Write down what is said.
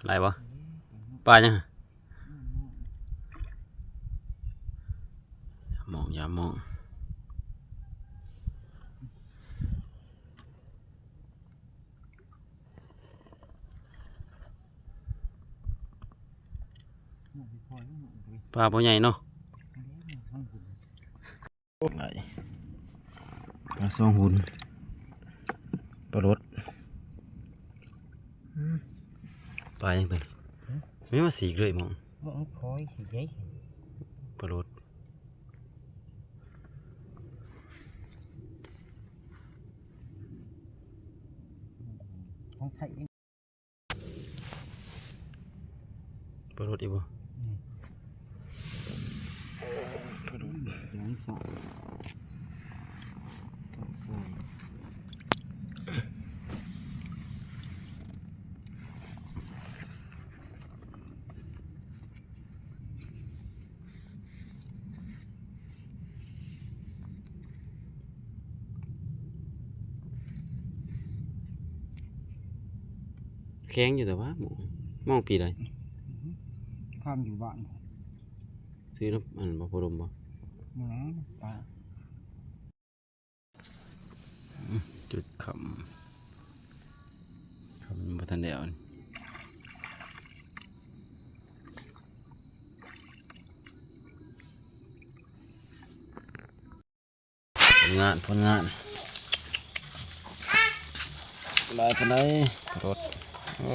ຫຼາຍບໍ່? ປາຫຍັງ? ມອງ ຢ່າມອງ. ປາບໍ່ໃຫຍ່ເນາະ. ປາສອງຫຸນ ປາໂລດ. ປາຫຍັງຕົວນີ້? ແມ່ນວ່າສີກເລີຍມອງ. ມອງພອຍສີໃຫຍ່. ປາໂລດ. ຂອງໄທ. ປາໂລດອີກບໍ່? ອືມ ປາໂລດ ຍັງສອງ. ແຂງຢູ່ແຕ່ວ່າ ມອງ ມອງປີໃດ? ອືຮຶ ຄານຢູ່ບ້ານ ຊື້ນຳອັນບໍ່ ພໍ່ດົມບໍ່? ຍັງ ປາ. ອືມ ຈຸດຄ່ຳ ຄ່ຳຍັງບໍ່ທັນແລ້ວ. ຜົນງານ ຜົນງານ ຫຼາຍປານໃດ? ໂອ້